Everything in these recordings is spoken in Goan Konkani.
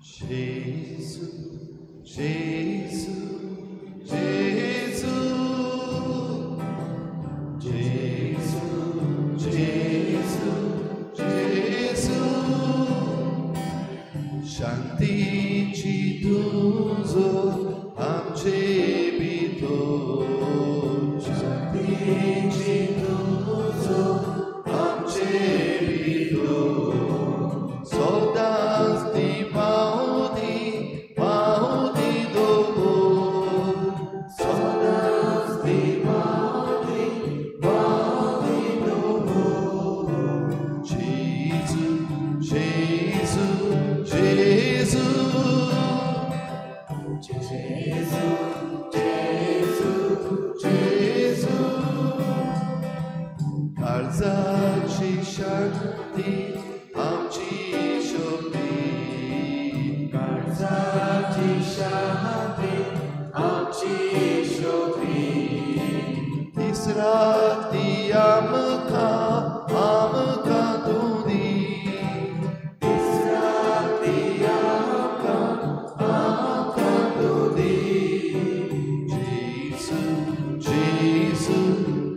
जेजू जेजू जेजू जेजू जेजू जेजू शांतीची तुजो आमचे भितर शांतीची तुजो आमचे भितर सदांच ती पावती पावती दोगोर सदांच ती पावती पावती दोगोर जेजू जेजू जेजू जेजू जेजू जेजू काळजाची शांती आमची शक्ती काळजाची शांती आमची शक्ती दीस राती आमकां आमकां तूं दी दीस राती आमकां आमकां तूं दी जेजू जेजू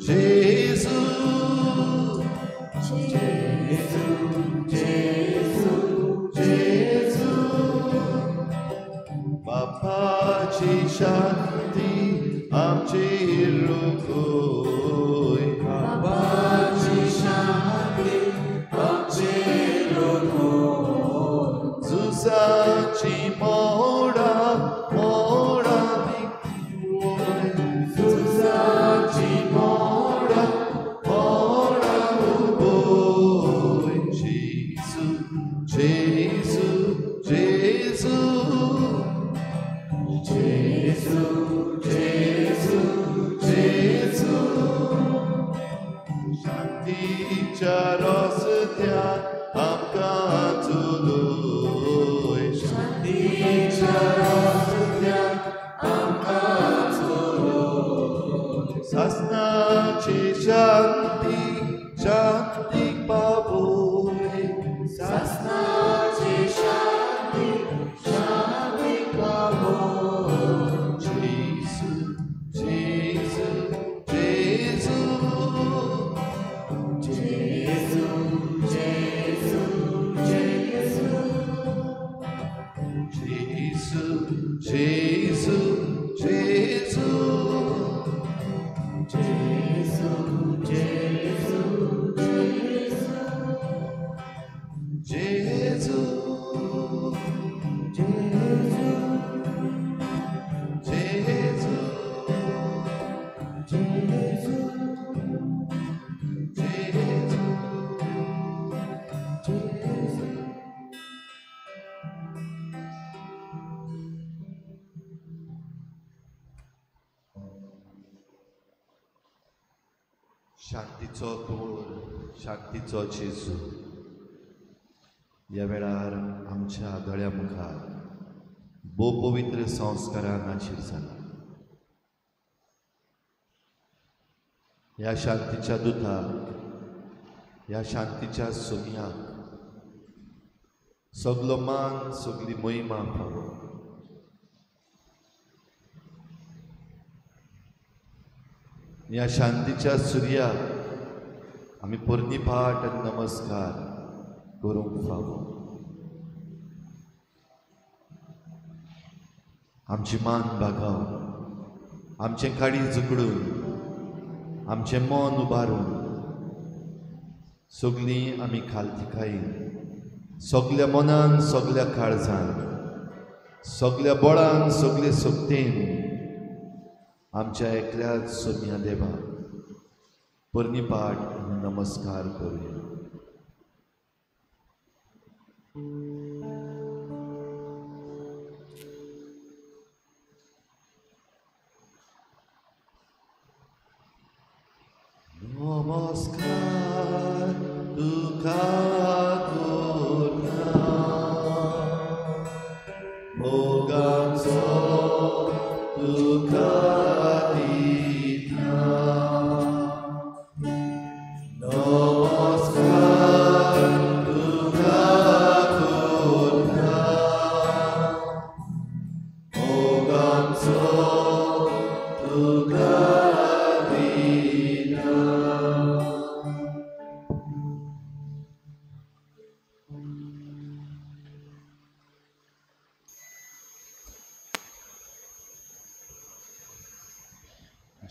जेजू जेजू जेजू जेजू बापाची शांती आमची रुकोय बापाची शांती आमची रुकोय झुजाची मोडा मोडा विकोय झुजाची मोडा मोडा उबोय जेजू जेजू जेजू जेजू जेजू जेजू शांतीच्या रस्त्यार आमकां चलोय शांतीच्या रस्त्यार आमकां चलोय सासणाची शांती शांती पावोय सासणाची शांती शांती पावोय जेजू जेजू जेजू जेजू जेजू जेजू जेजू जेजू जेजू जेजू जेजू जेजू जेजू जेजू जेजू जेजू जेजू। शांतीचो तोर शांतीचो जेजू ह्या वेळार आमच्या दोळ्या मुखार भोव पवित्र संस्कारान हाजीर जाला। ह्या शांतीच्या दुताक ह्या शांतीच्या सोम्याक सगलो मान सगली महिमा फावो। ह्या शांतीच्या सुर्याक आमी पोरणी पाठ आनी नमस्कार करूंक फावो। आमची मान बागाव आमचें काळीज उगडून आमचें मन उबारून सगळीं आमी खालतिकायेन सगल्या मनान सगल्या काळजान सगल्या बळान सगले शक्तीन आमच्या एकल्याच सोम्या देवाक पोरणी पाठ आनी नमस्कार करुया। नमस्कार तुका करता मोगाचो तुका दिता नमस्कार तुका करता।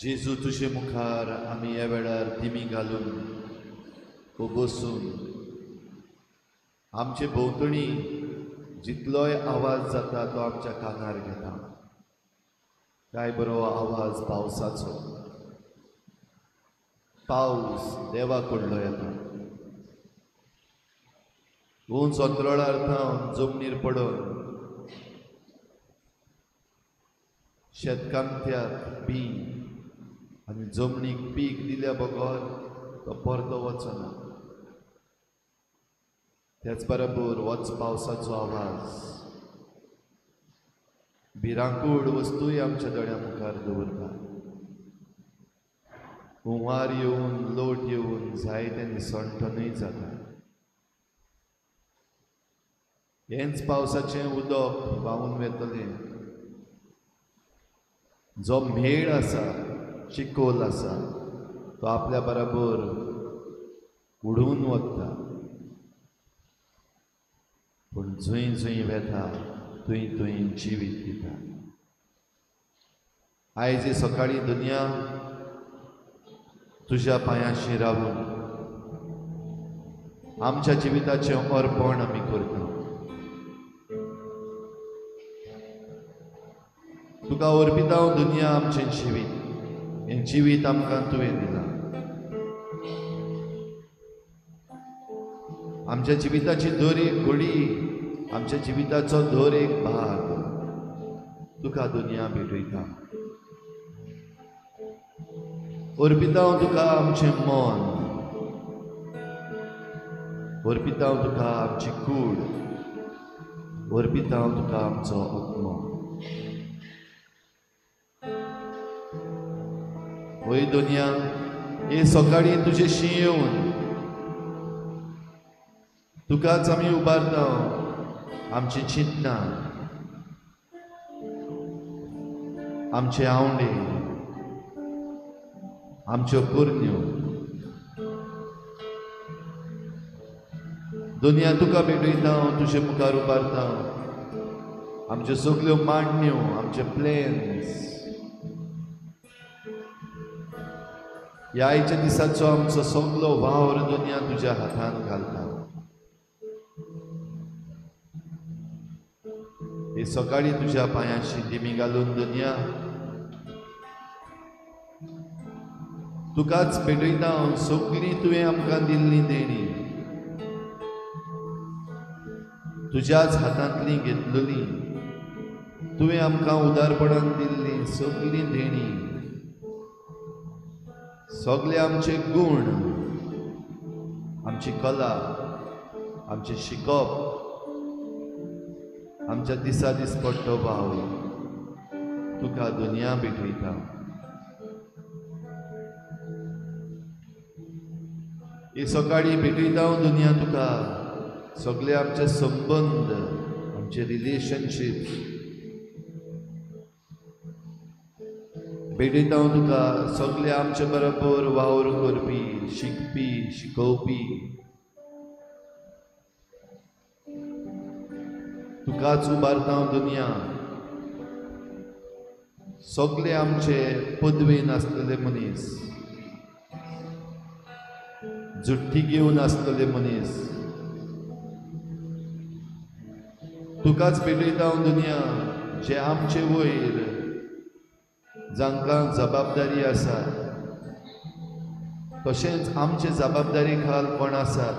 जेजू तुजे मुखार आमी ह्या वेळार दिमी घालून बसून आमचे भोंवतणी जितलोय आवाज जाता तो आमच्या कानार घेता। काय बरो आवाज पावसाचो, पावस देवा कडलो येता, उंच अंतराळार थावन जमनीर पडून शेतकामत्याक बी आनी जमनीक पीक दिल्या बगर तो परतो वचना। त्याच बरोबर वच पावसाचो आवाज भिरांकूळ वस्तूय आमच्या दोळ्या मुखार दवरता। हुंवार येवन लोट येवन जायते निसणटनूय जाता। हेंच पावसाचें उदक व्हांवून वेतलें, जो मेळ आसा चिकोल आसा तो आपल्या बराबर उडून वता, पूण जंय जंय वेता थंय थंय जिवीत दिता। आयज सकाळीं दुनिया तुज्या पांयांशी रावून आमच्या जिविताचें अर्पण आमी करता। तुका अर्पिता दुनिया आमचें जिवीत, हें जिवीत आमकां तुवें दिलां। आमच्या जिविताची दर एक घडी, आमच्या जिविताचो दर एक भाग तुका दुनिया भेटयता। अर्पिता तुका आमचें मन, अर्पिता तुका आमची कूड, अर्पिता तुका आमचो आत्मो। वय दुनिया हे सकाळीं तुजेशी येवन तुकाच आमी उबारता, आमची चिंतना, आमचे आवडे, आमच्यो करण्यो दुनिया तुका भेटयता, तुजे मुखार उबारता। आमच्यो सगल्यो मांडण्यो, आमचे प्लॅन्स, ह्या आयच्या दिसाचो आमचो सगलो वावर दुनिया तुज्या हातान घालता। हे सकाळीं तुज्या पांयांशी दिमी घालून दुनिया तुकाच भेटयता। सगळीं तुवें आमकां दिल्ली देणी तुज्याच हातांतली घेतलेली, तुवें आमकां उदारपणान दिल्ली सगळीं देणी, सगळे आमचे गूण, आमची कला, आमचें शिकप, आमच्या दिसा दीस पडटो भाव तुका दुनिया भेटयता। हे सकाळीं भेटयता दुनिया तुका सगळे आमचे संबंद, आमचे रिलेशनशीप भेटयता तुका। सगळे आमचे बरोबर वावर करपी, शिकपी, शिकोवपी तुकाच उबारता दुनिया। सगळे आमचे पदवेन आसलेले मनीस, जुट्टी घेवन आसलेले मनीस तुकाच भेटयता दुनिया। जे आमचे वयर जांकां जबाबदारी आसा, तशेंच आमचे जबाबदारी खाल कोण आसात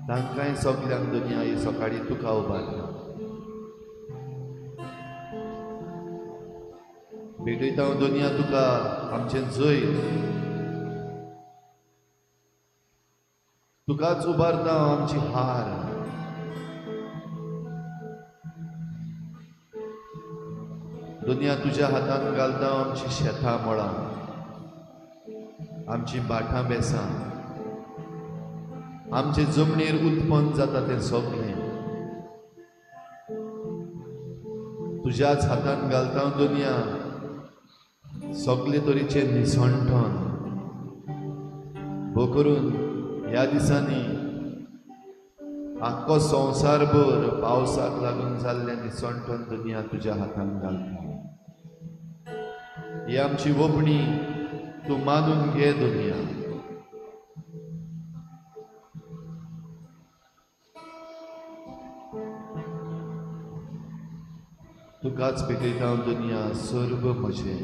तांकांय सगल्यांक दुनिया ही सकाळीं तुका उबारता। भेटयता दुनिया तुका आमचें जैत, तुकाच उबारता आमची हार। दुनिया तुज्या हातान घालता आमची शेतां मळां, आमची भाटां बेसां, आमचे जमनीर उत्पन्न जाता तें सगळें तुज्याच हातान घालता दुनिया। सगळे तरेचें निसणटन भो करून ह्या दिसांनी आख्खो संवसारभर पावसाक लागून जाल्लें निसणटन दुनिया तुज्या हातान घालता। ही आमची वोपणी तूं मानून घे दुनिया. तुकाच भेटयता दुनिया सर्व म्हजें,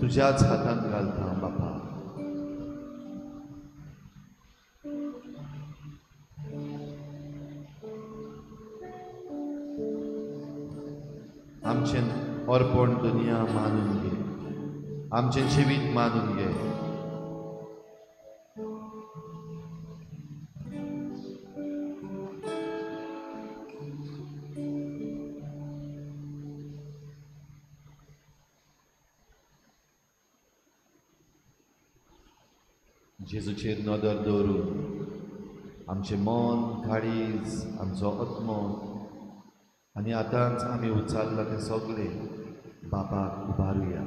तुज्याच हातांत घालता बापा. आमचें अर्पण दुनिया मानून घे, आमचें जिवीत मानून घे. जेजूचेर नदर दवरून आमचें मन, काळीज, आमचो आत्मो आनी आतांच आमी उच्चारला तें सगळें बापाक उबारुया.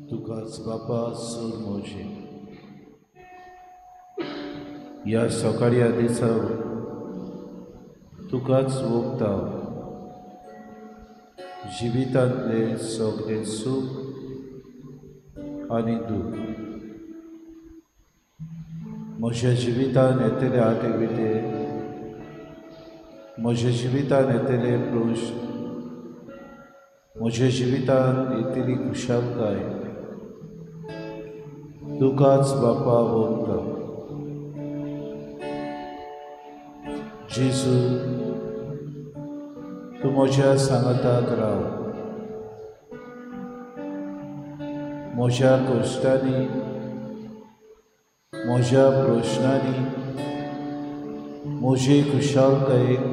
तुकाच बापा सूर मोजे ह्या सकाळच्या दिसा तुकाच वोगता जिवितांतले सगळे सूख आनी दूख. म्हज्या जिवितान येतले आटेविटे, म्हज्या जिवितान येतले प्रश्न, म्हज्या जिवितान येतली खुशालकाय तुकाच बापा वोगता. जेजू तूं म्हज्या सांगाताक राव, म्हज्या कश्टांनी, म्हज्या प्रश्नांनी, म्हजे खुशालकायेक,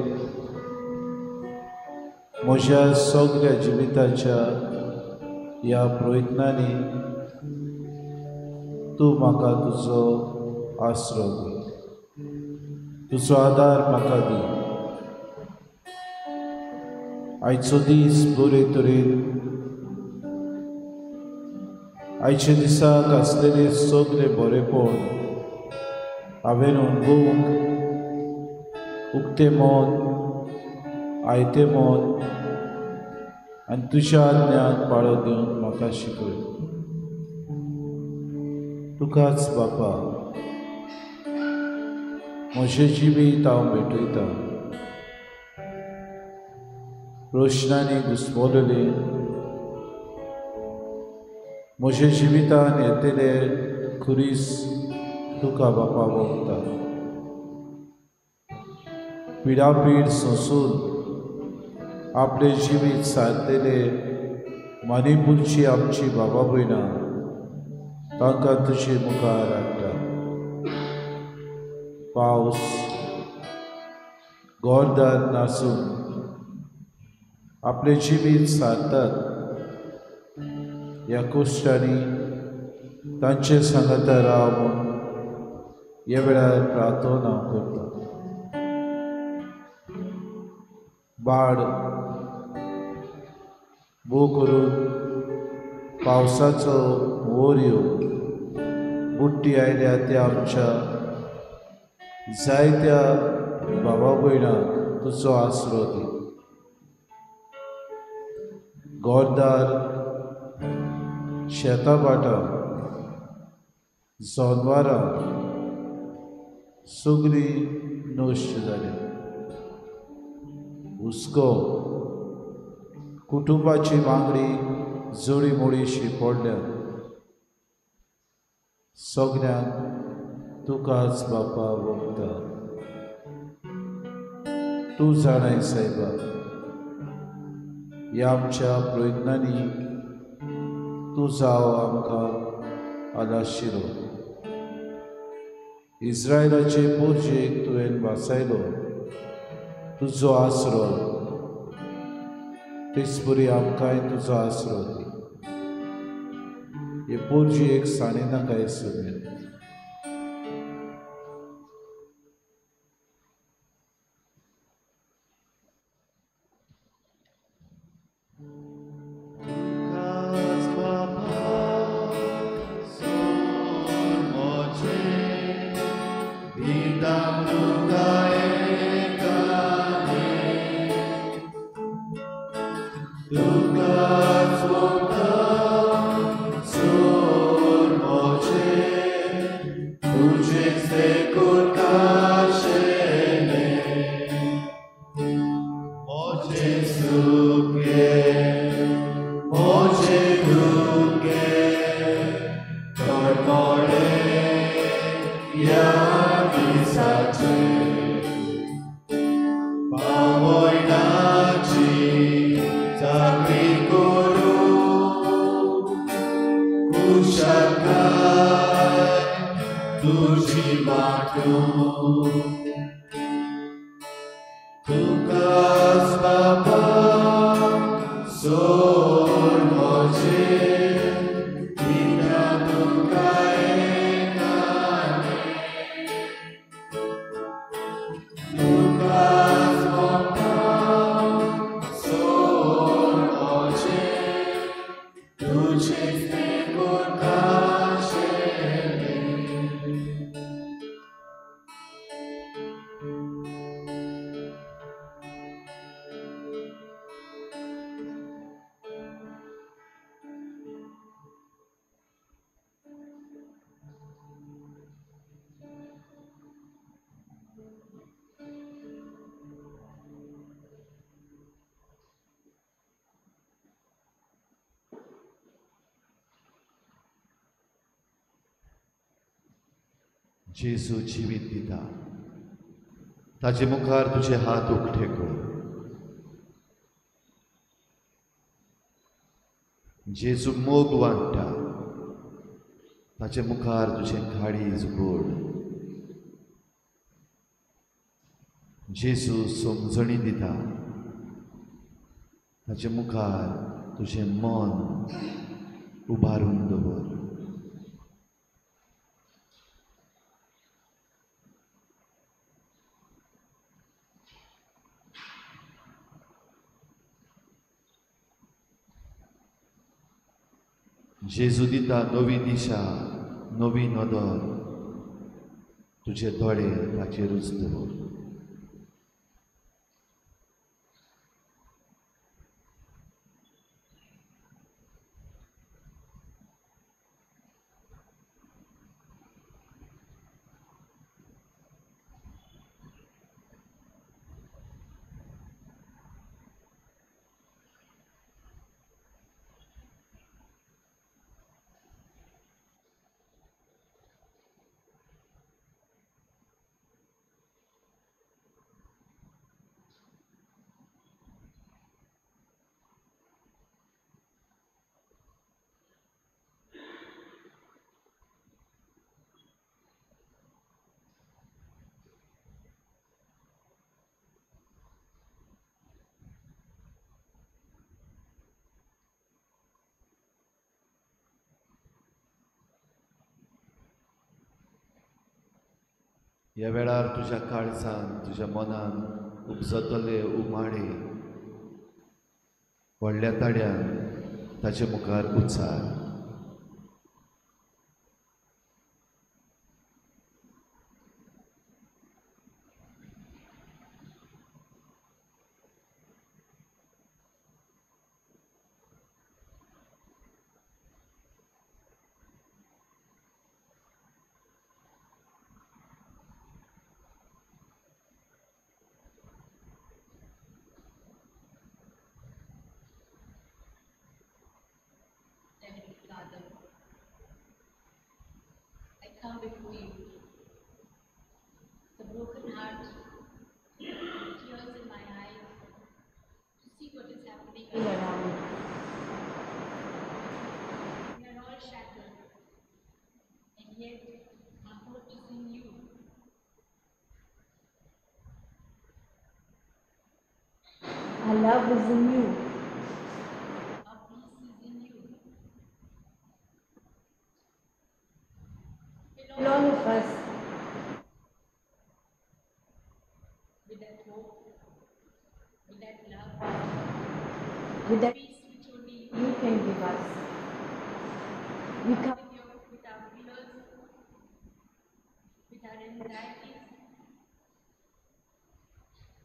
म्हज्या सगळ्या जिविताच्या ह्या प्रयत्नांनी तूं म्हाका तुजो आसरो दी, तुजो आदार म्हाका दी. आयचो दीस बरे तरेन, आयच्या दिसाक आसलेले सगळे बरेपण हांवें अणभवूंक उक्तें मन, आयतें मन आनी तुज्या आज्ञाक पाळो दिवन म्हाका शिकय. तुकाच बापा म्हजें जिवीत हांव भेटयतां. प्रश्नांनी घुस्मलें म्हज्या जिवितान येतले खुरीस तुका बापा भोगता. पिडापीड सोंसून आपले जिवीत सारतले मणिपूरची आमची बाबा भयणां तांकां तुजे मुखार हाडटा. पावस गोरदार नासून आपले जिवीत सारतात ह्या कोश्टांनी तांचे सांगाता राव म्हूण ह्या वेळार प्रार्थना करता. बाड भोव करून पावसाचो वोर येवन बुडटी आयल्या त्या आमच्या जायत्या बाबा भयणांक तुजो आसरो दी. गोरदार शेतां भाटां जनवरां सगळीं नश्ट जाल्या. हुस्को कुटुंबाची मागणी जोडीमोडीशी पडल्या. सगळ्यांक तुकाच बापा वखता. तूं जाणाय सायबा, ह्या आमच्या प्रयत्नांनी तूं जाव आमकां आलाशिरो. इस्रायलाचे पोरजेक तुवें वासायलो तुजो आसरो, तेचपरी आमकांय तुजो आसरो दी. हे पोरजेक साणी नाकाय सुमेर. जेजू जिवीत दिता, ताजे मुखार तुजे हात उकते कर. जेजू मोग वांट्टा, ताजे मुखार तुजें काळीज गोड. जेजू समजणी दिता, ताजे मुखार तुजें मन उबारून दवर. जेजू दिता नवी दिशा, नवी नदर, तुजे दोळे ताचेरूच दवर. ह्या वेळार तुज्या काळजान तुज्या मनान उपजतले उमाळे व्हडल्या ताड्यान ताचे मुखार उच्चार. Heavenly Father, I come before you with a broken heart, tears in my eyes, to see what is happening around. We are all shattered, and yet our hope is in you. Our love is in you. Our peace is in you. Fill all of us with that hope, with that love, with that peace which only you can give us. We come with our fears, with our anxieties,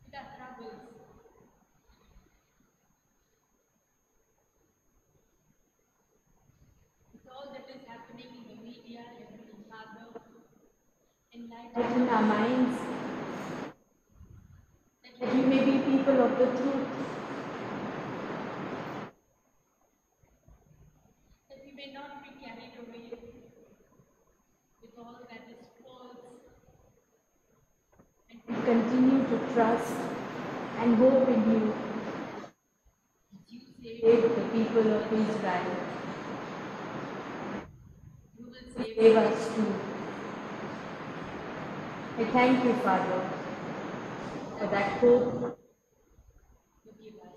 with our troubles. With all that is happening in the media, Heavenly Father, enlighten in our minds that we may be people of the truth, that we may not be carried away with all that is false, and we continue to trust and hope in you. As you save Save the people of Israel. You will save Save us too. I thank you, Father, for that hope you give us.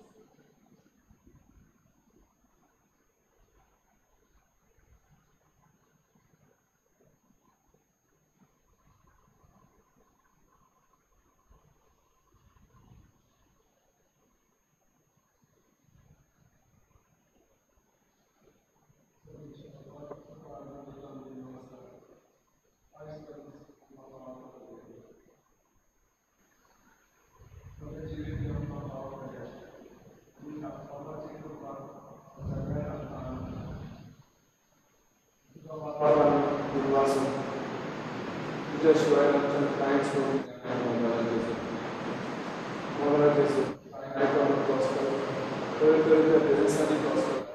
तुझ्या शिवाय आमच्या कांयच करूंक जायना. तरेतरेच्या बिजनेसांनी क्रॉस करता,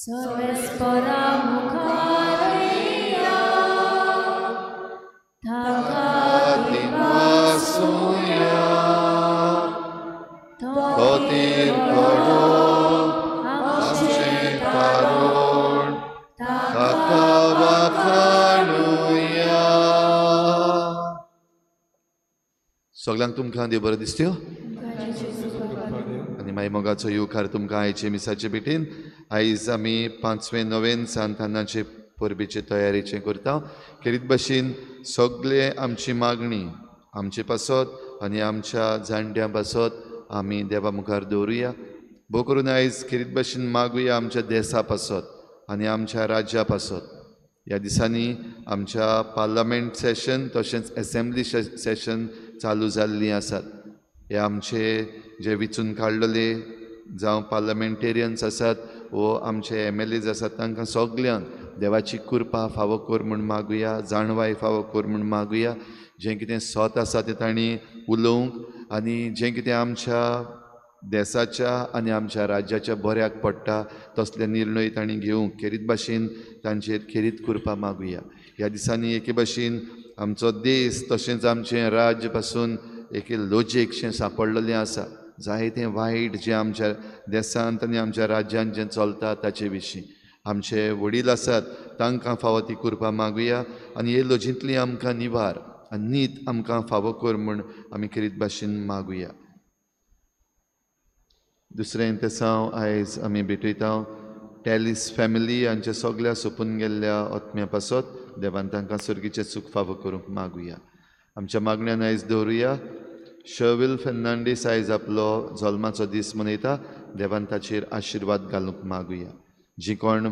सर्वेस्परा मुखारया ताका दिनवासुया तो तीर आमचें तारण ताका वाखाणुया. सगळ्यांक तुमकां देव बरें दिसत्यो आनी मागीर मोगाचो येवकार तुमकां आयचे मिसाचे भेटीन. आयज आमी पांचवे नवेन सांतानाचे परबेचे तयारेचें करता. खेरीत भाशेन सगळे आमची मागणी आमचे पासत आनी आमच्या जाणट्यां पासत आमी देवा मुखार दवरुया. भोव करून आयज खेरीत भाशेन मागुया आमच्या देसा पासत आनी आमच्या राज्या पासत. ह्या दिसांनी आमच्या पार्लमेंट सेशन तशेंच एसेंब्ली सेशन चालू जाल्लीं आसात. हे आमचे जे विचून काडलेले जावं पार्लमेंटेरियन्स आसात वो आमचे MLAs आसात तांकां सगल्यांक देवाची कृपा फावो कर म्हूण मागुया, जाणवाय फावो कर म्हूण मागुया. जें कितें सत आसा तें तांणी उलोवंक आनी जें कितें आमच्या देसाच्या आनी आमच्या राज्याच्या बऱ्याक पडटा तसले निर्णय तांणी घेवंक खेरीत भाशेन तांचेर खेरीत कृपा मागुया. ह्या दिसांनी एके भाशेन आमचो देश तशेंच आमचें राज्य पासून एके लजेकशें सांपडलेलें आसा. जायतें वायट जें आमच्या देसांत आनी आमच्या राज्यांत जें चलता ताचे विशीं आमचे वडील आसात तांकां फावो ती कृपा मागुया आनी हे लजेंतली आमकां निवार आनी नीत आमकां फावो कर म्हूण आमी खेरीत भाशेन मागुया. दुसरें तेसांव आयज आमी भेटयता टॅलिस फॅमिली हांच्या सगळ्या सोंपून गेल्ल्या आत्म्या पासत देवान तांकां सर्गीचें सूख फावो करूंक मागुया. आमच्या मागण्यान आयज दवरुया. शर्विल फेर्नांडीस आयज आपलो जल्माचो दीस मनयता. देवान ताचेर आशिर्वाद घालूंक मागुया. जी कोण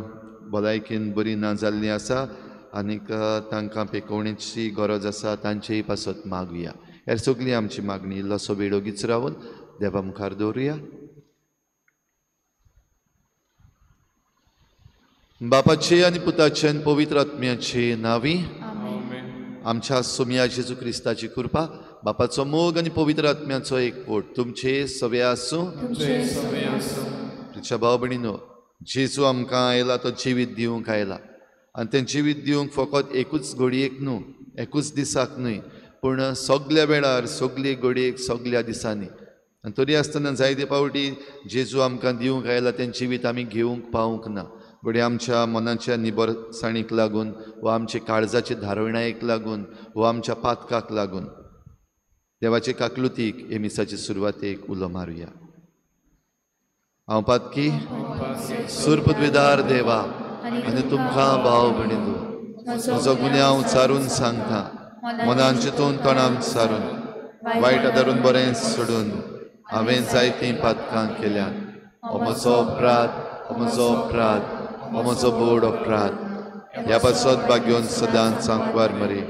भलायकेन बरी ना जाल्लीं आसा आनीक तांकां पेकोवणेची गरज आसा तांचेय पासत मागुया. ह्या सगळी आमची मागणी इल्लोसो वेळ ओगीच रावन देवा मुखार दवरुया. बापाचे आनी पुताचे आनी पवित्र आत्म्याचे नांवी आमच्या सोमया जेजू क्रिस्ताची कृपा, बापाचो मोग आनी पवित्र आत्म्याचो एकवट तुमचे सवे आसूं. प्रिच्या भाव भयणीनो, जेजू आमकां आयला तो जिवीत दिवंक आयला आनी तें जिवीत दिवंक फकत एकूच घडयेक न्हू, एकूच दिसाक न्हय, पूण सगल्या वेळार सगले घडयेक सगल्या दिसांनी. आनी तरी आसतना जायते फावटी जेजू आमकां दिवंक आयला तें जिवीत आमी घेवंक पावूंक ना. घडये आमच्या मनाच्या निबरसाणीक लागून वा आमच्या काळजाचे धारवणायेक लागून वा आमच्या पातकाक लागून देवाचे काकलुतीक हे मिसाचे सुरवातेक उलो मारुया. हांव पातकी सुरपदवेदार देवा आनी तुमकां भाव भयणींनो म्हजो गुन्यांव सारून सांगता, मनान चिंतून तोंडान सारून वायट आदारून बरें सोडून हांवें जायतीं पातकां केल्यात. हो म्हजो अपराध, हो म्हजो अपराध, हो म्हजो बोड अपराध. ह्या पासत भाग्योन सदांच सांकवार मरे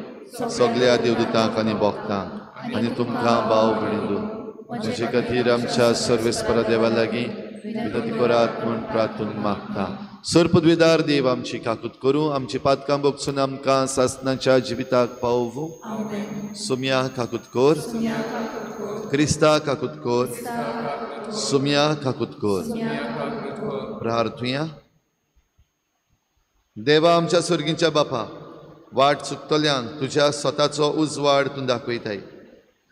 सगल्या देवदूतांक आनी भक्तांक आनी तुमकां भाव भयणींनो म्हजे खातीर आमच्या सर्वेस्परा देवा लागीं विनंती करात म्हूण प्रार्थून मागता. सर्पद्वेदार देव आमची काकूत करूं, आमची पातकां भोगसून आमकां सासनाच्या जिविताक पावोवं. सुम्या काकूत कर, क्रिस्ता काकूत कर, सुम्या काकूत कर. प्रार्थुया. देवा आमच्या सर्गीच्या बापा, वाट चुकतल्यांक तुज्या स्वताचो उजवाड तूं दाखयताय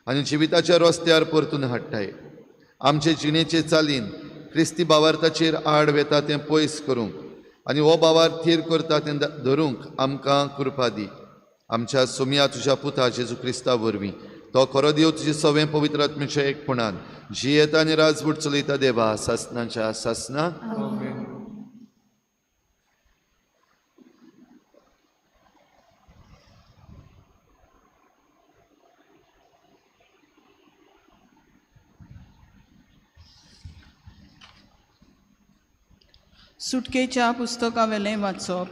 आनी जिविताच्या रस्त्यार परतून हाडटाय. आमचे जिणेचे चालीन क्रिस्ती बावार्थाचेर आड वेता तें पयस करूंक आनी हो बावार थीर करता तें धरूंक आमकां कृपा दी. आमच्या सोमया तुज्या पुता जेजू क्रिस्ता वरवीं तो खरो देव तुजे सवें पवित्र आत्म्याच्या एकपणान जियेता आनी राजवट चलयता देवा सासनाच्या सासना. सुटकेच्या पुस्तकावेलें वाचप.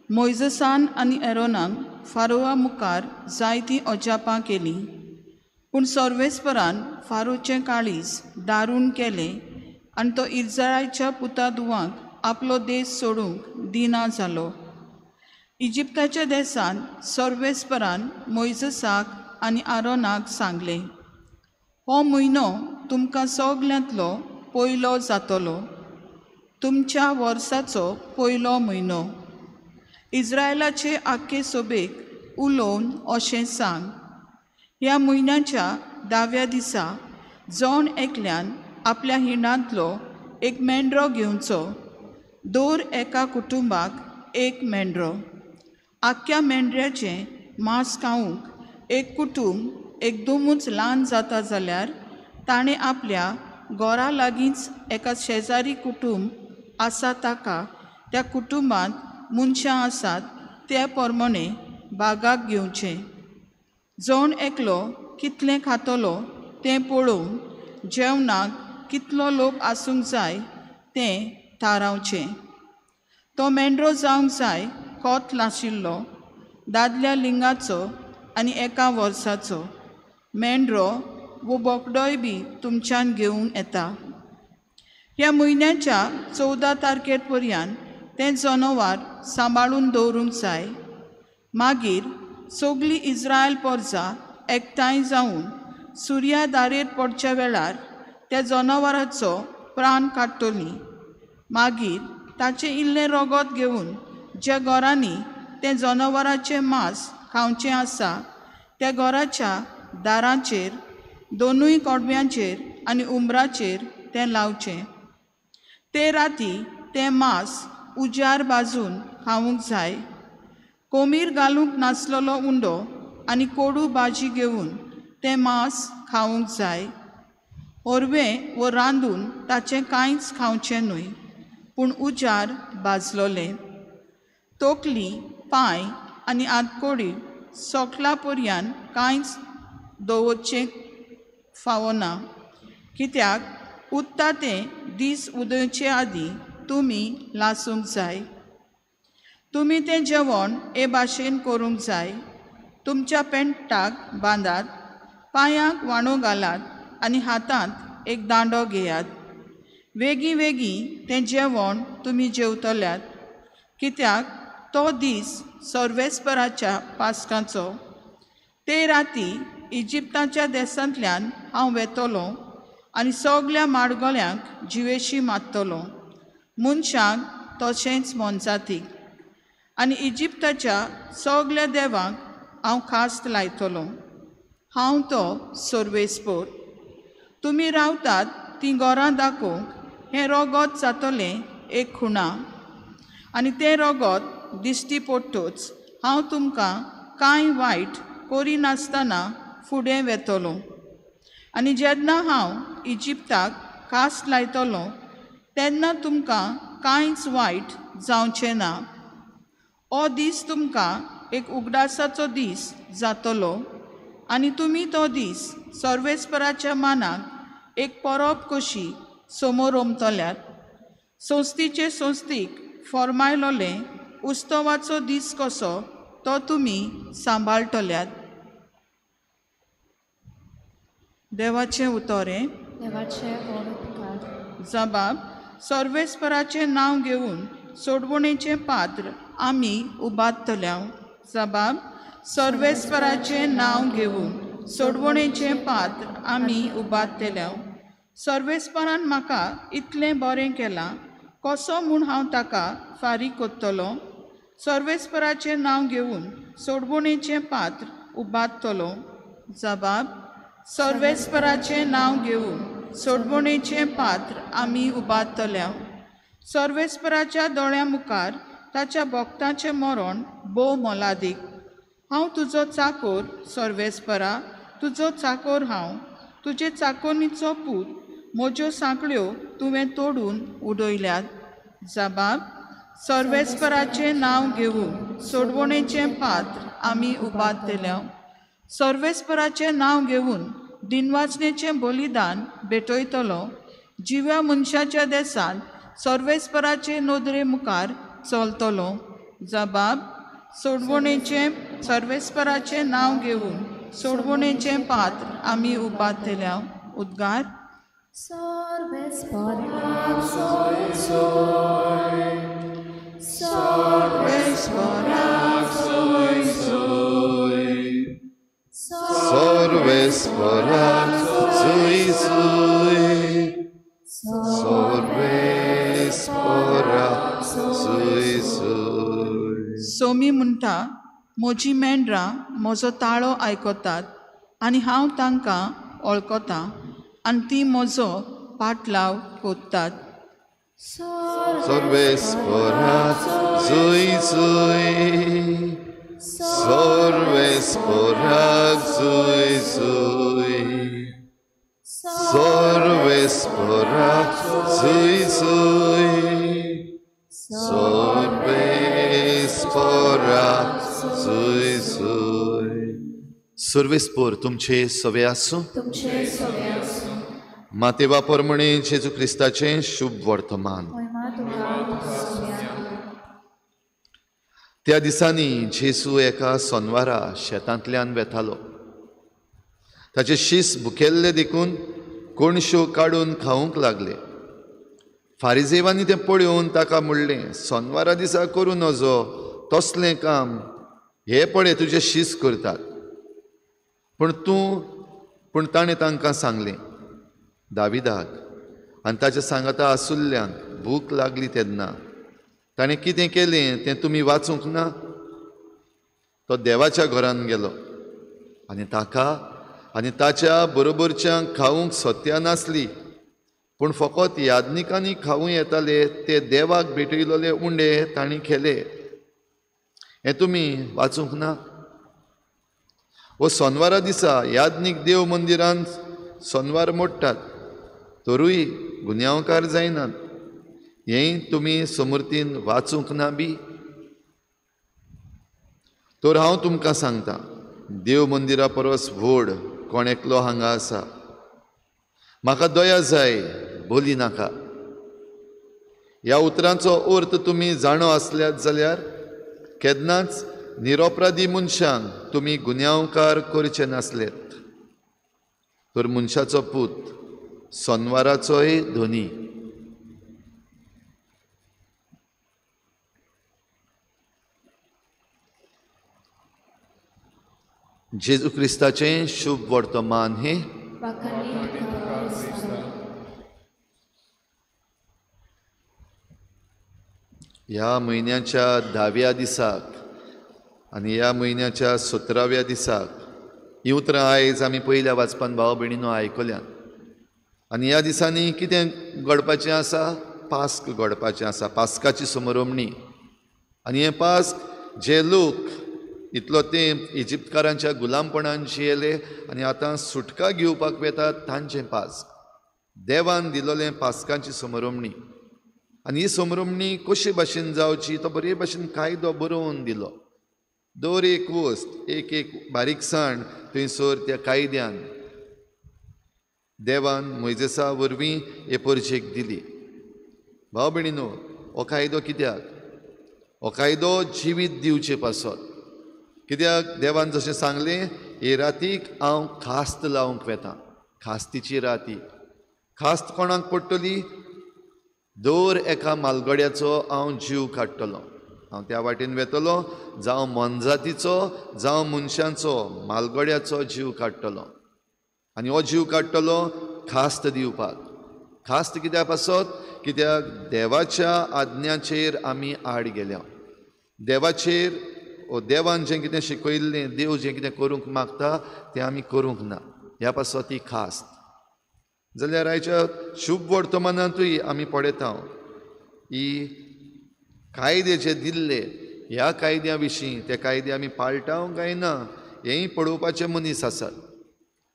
मोयजसान आनी एरोनान फारोआ मुखार जायतीं अजापां केलीं, पूण सर्वेस्परान फारोचें काळीज दारून केलें आनी तो इस्रायलाच्या पुता धुवांक आपलो देश सोडूंक दिना जालो. इजिप्ताच्या देशांत सर्वेस्परान मोयजसाक आनी आरोनाक सांगलें, हो म्हयनो तुमकां सगल्यांतलो पयलो जातलो. तुमच्या वर्साचो पयलो म्हयनो. इस्रायलाचे आख्खे सोबेक उलोवन अशें सांग, ह्या म्हयन्याच्या 10व्या दिसा जण एकल्यान आपल्या हिंडांतलो एक मेंढरो घेवचो. दर एका कुटुंबाक एक मेंढरो. आख्ख्या मेंढऱ्याचें मांस खावंक एक कुटुंब एकदमूच ल्हान जाता जाल्यार ताणें आपल्या घरा लागींच एका शेजारी कुटुंब आसा ताका त्या कुटुंबांत मनशां आसात त्या प्रमाणे बागाक घेवचें. जण एकलो कितलें खातलो तें पळोवन जेवणाक कितलो लोक आसूंक जाय तें थारावचें. तो मेंढरो जावंक जाय कोत नाशिल्लो, दादल्या लिंगाचो आनी एका वर्साचो. मेंढरो वो बोकडोय बी तुमच्यान घेवंक येता. ह्या म्हयन्याच्या 14 तारखे पर्यंत तें जनावर सांबाळून दवरूंक जाय. मागीर सगली इस्रायल पोरजा एकठांय जावन सुर्या दारेर पडच्या वेळार त्या जनावराचो प्राण काडटली. मागीर ताचें इल्लें रगत घेवन ज्या घरांनी तें जनावराचें मांस खावचें आसा त्या घराच्या दारांचेर, दोनूय कडव्यांचेर आनी उमराचेर तें लावचें. ते राती तें मांस उज्यार भाजून खावंक जाय. कोमीर घालूंक नासलेलो उंडो आनी कोडू भाजी घेवन तें मांस खावंक जाय. ओरवें वो रांदून ताचें कांयच खावचें न्हय, पूण उज्यार भाजलोलें. तोकली, पांय आनी आतकोडी सोकला पर्यंत कांयच दवरचें फावना, कित्याक उत्ता तें दीस उदयचे आदीं तुमी लासूंक जाय. तुमी तें जेवण हे भाशेन करूंक जाय. तुमच्या पेंटाक बांदात, पांयांक वाणो घालात आनी हातांत एक दांडो घेयात. वेगीं वेगीं तें जेवण तुमी जेवतल्यात, कित्याक तो दीस सर्वेस्पराच्या पास्काचो. ते राती इजिप्ताच्या देशांतल्यान हांव वेतलो आनी सगल्या माडगोल्यांक जिवेशी मारतलो, मनशांक तशेंच मोनजातीक, आनी इजिप्ताच्या सगल्या देवांक हांव खास्त लायतलो. हांव तो सर्वेस्पोर. तुमी रावतात तीं घरां दाखोवंक हें रगत जातलें एक खुणा, आनी तें रगत दिश्टी पडटच हांव तुमकां कांय वायट करिनासतना फुडें वेतलो. आनी जेन्ना हांव इजिप्ताक खास लायतलो तेन्ना तुमकां कांयच वायट जावचें ना. हो दीस तुमकां एक उगडासाचो दीस जातलो आनी तुमी तो दीस सर्वेस्पराच्या मानाक एक परब कशी समोर रोमतल्यात. संस्थीचे संस्थीक फॉर्मायलोलें उत्सवाचो दीस कसो तो तुमी सांबाळटल्यात. देवाचें उतोरें. जबाब. सर्वेस्पराचें नांव घेवन सोडवणेचें पात्र आमी उबारतल्या. जबाब. सर्वेस्पराचें नांव घेवन सोडवणेचें पात्र आमी उबारतल्या. सर्वेस्परान म्हाका इतलें बरें केलां, कसो म्हूण हांव ताका फारीक करतलो? सर्वेस्पराचें नांव घेवन सोडवणेचें पात्र उबारतलो. जबाब. सर्वेस्पराचें नांव घेवन सोडवणेचें पात्र आमी उबारतल्या. सर्वेस्पराच्या दोळ्यां मुखार ताच्या भक्ताचें मरण भोव मोलादीक. हांव तुजो चाकोर सर्वेस्परा, तुजो चाकोर हांव, तुजे चाकोनीचो पूत, म्हज्यो सांकळ्यो तुवें तोडून उडयल्यात. जबाब. सर्वेस्पराचें नांव घेवन सोडवणेचें पात्र आमी उबारतल्या. सर्वेस्पराचें नांव घेवन दिनवाचनेचें बलिदान भेटयतलो. जिव्या मनशाच्या देसांत सर्वेस्पराचे नदरे मुखार चलतलो. जबाब. सोडवणेचें सर्वेस्पराचें नांव घेवन सोडवणेचें पात्र आमी उबारतल्या. उद्गार. सर्वेस्पराक सोय सोय, सर्वेस्पराक सोय सोय, सर्वेस्पराक सोय सोय, सर्वेस्पराक सोमी म्हणटा, म्हजी मेंढरां म्हजो ताळो आयकतात आनी हांव तांकां वळखतां आनी ती म्हजो पाटलाव कोत्तात. सर्वेस्पराक जुय जुय, सर्वेस्पराक जुय जुय, सर्वेस्पराक जुय जुय, सर्वेस्पराक जुय जुय. सर्वेस्पर तुमचे सवे आसूं. मातेवा परमणे जेजू क्रिस्ताचें शुभ वर्तमान. त्या दिसांनी जेजू एका सोनवारा शेतांतल्यान वेतालो. ताचे शीस भुकेल्ले देखून कोणश्यो काडून खावंक लागले. फारिजेवांनी तें पळोवन ताका म्हणलें, सोनवारा दिसा करूं नजो तसलें काम, हे पळय तुजे शीस करतात. पूण ताणें तांकां सांगलें, दाविदाक आनी ताच्या सांगाता आसुल्ल्यांक भूक लागली तेन्ना ताणें कितें केलें तें तुमी वाचूंक ना? तो देवाच्या घरान गेलो आनी ताका आनी ताच्या बरोबरच्यांक खावंक सत्या नासली, पूण फकत याज्ञिकांनी खावूं येताले ते देवाक भेटयलेले उंडे तांणी खेले. हें तुमी वाचूंक ना? वो सोनवारा दिसा याज्ञीक देव मंदिरान सोनवार मोडटात तरूय गुन्यांवकार जायनात, हें तुमी समर्थीन वाचूंक ना बी? तर हांव तुमकां सांगता, देव मंदिरा परस व्हड कोण एकलो हांगा आसा. म्हाका दया जाय, बोली नाका. ह्या उतरांचो अर्थ तुमी जाणो आसल्यात जाल्यार केन्नाच निरपराधी मनशांक तुमी गुन्यांवकार करचे नासलेत. तर मनशाचो पूत सोनवाराचोय धनी. जेजू क्रिस्ताचें शुभ वर्तमान हें. ह्या म्हयन्याच्या 10व्या दिसाक आनी ह्या म्हयन्याच्या 17व्या दिसाक ही उतरां आयज आमी पयल्या वाचपान भाव भयणीनो आयकल्यात. आनी ह्या दिसांनी कितें घडपाचें आसा? पास्क घडपाचें आसा, पास्काची समरोमणी. आनी हें पास्क जे लोक इतलो तेंप इजिप्तकारांच्या गुलामपणान जियेले आनी आतां सुटका घेवपाक वेतात तांचें पास्क, देवान दिलोलें पास्कांची समरोमणी. आनी ही समरोमणी कशे भाशेन जावची तो बरे भाशेन कायदो बरोवन दिलो. दर एक वस्त, एक एक बारीकसाण थंयसर त्या कायद्यान देवान मोयजेसा वरवीं हे परजेक दिली. भाव भयणीनो, हो कायदो कित्याक? हो कायदो जिवीत दिवचे पासत. कित्याक देवान जशें सांगलें, हे रातीक हांव खास्त लावंक वेता, खास्तीची राती. खास्त कोणाक पडटली? दर एका मालगड्याचो हांव जीव काडटलो. हांव त्या वाटेन वेतलो, जावं मोनजातीचो जावं मनशांचो, मालगड्याचो जीव काडटलो. आनी हो जीव काडटलो खास्त दिवपाक. खास्त कित्याक पासत? कित्याक देवाच्या आज्ञाचेर आमी आड गेल्या. देवाचेर ओ देवान जें कितें शिकयल्लें, देव जें कितें करूंक मागता तें आमी करूंक ना, ह्या पासत ही खास्त. जाल्यार आयच्या शुभ वर्तमानांतूय आमी पळयता ही कायदे जे दिल्ले ह्या कायद्या विशीं, ते कायदे आमी पाळटा काय ना हेंय पळोवपाचे मनीस आसात.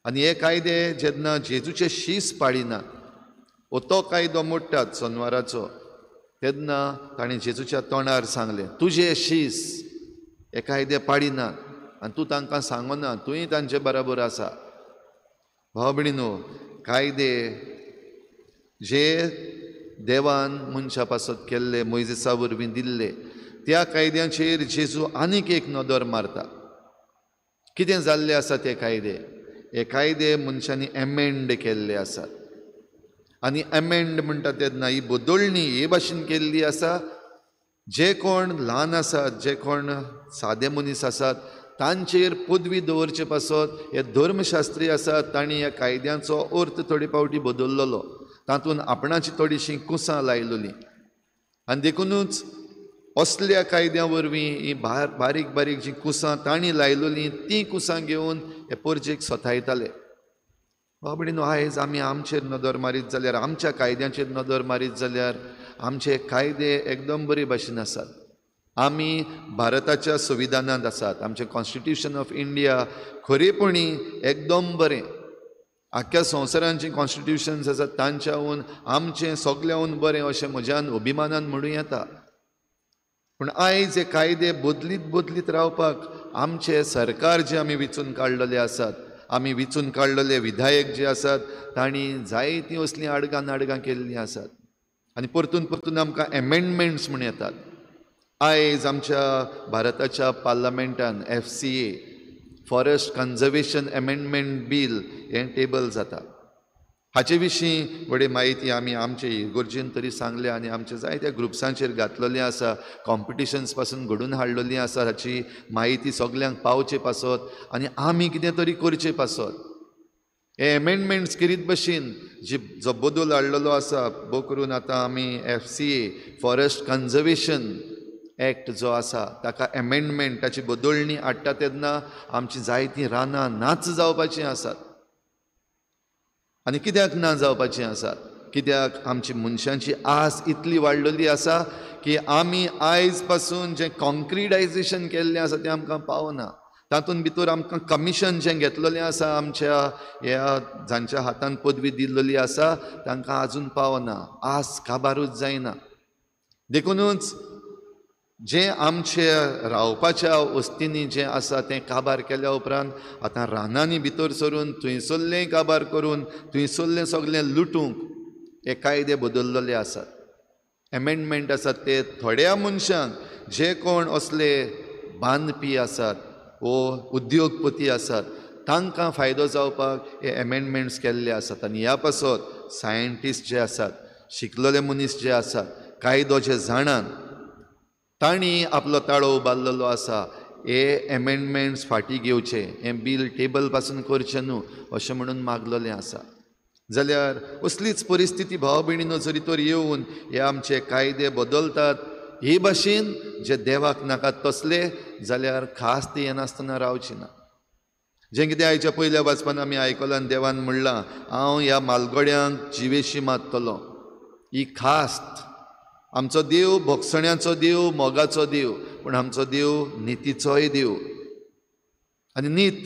आनी हे कायदे जेन्ना जेजूचे शीस पाळिनात वो तो कायदो मोडटात सोनवाराचो, तेन्ना ताणें जेजूच्या तोंडार सांगलें, तुजे शीस हे कायदे पाळिनात आनी तूं तांकां सांगना, तुंय तांचे बराबर आसा. भाव भयणीनो, कायदे जे देवान मनशा पासत केल्ले, मोयजेसा वरवीं दिल्ले, त्या कायद्यांचेर जेजू आनीक एक नदर मारता. कितें जाल्ले आसा ते कायदे? हे कायदे मनशांनी एमेंड केल्ले आसात. आनी एमेंड म्हणटा तेन्ना ही बदलणी हे भाशेन केल्ली आसा, जे कोण ल्हान आसात, जे कोण सादे मनीस आसात तांचेर पदवी दवरचे पासत हे धर्मशास्त्री आसात तांणी ह्या कायद्यांचो अर्थ थोडे फावटी बदललो, तातूंत आपणाची थोडीशीं कुसां लायलोलीं. आनी देखुनूच असल्या कायद्या वरवीं ही बारीक बारीक जीं कुसां तांणी लायलोलीं तीं कुसां घेवन हे परजेक सतायताले. बाबडीनो, आयज आमी आमचेर नदर मारीत जाल्यार, आमच्या कायद्यांचेर नदर मारीत जाल्यार आमचे कायदे एकदम बरे भाशेन आसात. आमी भारताच्या संविधानांत आसात. आमचें कॉन्स्टिट्युशन ऑफ इंडिया खरेपणी एकदम बरें. आख्ख्या संवसारान जीं कॉन्स्टिट्युशन्स आसात तांच्याहून आमचें सगळ्याहून बरें अशें म्हज्यान अभिमानान म्हणूं येता. पूण आयज हे कायदे बदलीत बदलीत रावपाक आमचे सरकार जे आमी विचून काडलेले आसात, आमी विचून काडलेले विधायक जे आसात तांणी जायतीं असलीं आडगां नाडगां केल्लीं आसात आनी परतून परतून आमकां एमेंडमेंट्स म्हूण येतात. आयज आमच्या भारताच्या पार्लमेंटान FCA forest conservation amendment bill हें टेबल जाता. हाचे विशीं व्हडली म्हायती आमी आमचे इगोर्जेन तरी सांगल्या आनी आमच्या जायत्या ग्रुप्सांचेर घातलेलें आसा, कॉम्पिटिशन्स पासून घडून हाडलेलीं आसा. हाची म्हायती सगल्यांक पावचे पासत आनी आमी कितें तरी करचे पासत हे एमेंडमेंट्स करीत भशेन जी जो बदल हाडलेलो आसा, भोव करून आतां आमी FCA forest conservation act जो आसा ताका एमेंडमेंट, ताची बदलणी हाडटा तेन्ना आमची जायतीं रानां नाच जावपाचीं आसात. आनी कित्याक ना जावपाचीं आसात? कित्याक आमची मनशांची आस इतली वाडलेली आसा की आमी आयज पासून जें कॉन्क्रिटायजेशन केल्लें आसा तें आमकां पावना. तातूंत भितर आमकां कमिशन जें घेतलेलें आसा आमच्या ह्या जांच्या हातान पदवी दिल्लेली आसा तांकां आजून पावना, आस काबारूच जायना. देखुनूच जें आमचे रावपाच्या वस्तींनी जें आसा तें काबार केल्या उपरांत आतां रानांनी भितर सरून थंयसरलें काबार करून थंयसरलें सगळें लुटूंक हे कायदे बदललेले आसात, एमेंडमेंट आसात. ते थोड्या मनशांक जे कोण असले बांदपी आसात वो उद्योगपती आसात तांकां फायदो जावपाक हे एमेंडमेंट्स केल्ले आसात. आनी ह्या पासत सायंटिस्ट जे आसात, शिकलेले मनीस जे आसात, कायदो जे जाणात तांणी आपलो ताळो उबारलेलो आसा. हे एमेंडमेंट्स फाटीं घेवचे, हें बील टेबल पासून करचें न्हू अशें म्हणून मागलेलें आसा. जाल्यार असलीच परिस्थिती भाव भयणीनो जरी तर येवन हे आमचे कायदे बदलतात हे भाशेन जे देवाक नाकात तसले जाल्यार खास ती येनासतना रावची ना. जें कितें आयच्या पयल्या वाचपान आमी आयकलां, देवान म्हणलां हांव ह्या मालगड्यांक जिवेशी मारतलो. ही खास्त आमचो देव भोगसण्याचो देव, मोगाचो देव, पूण आमचो देव नितीचोय देव. आनी नीत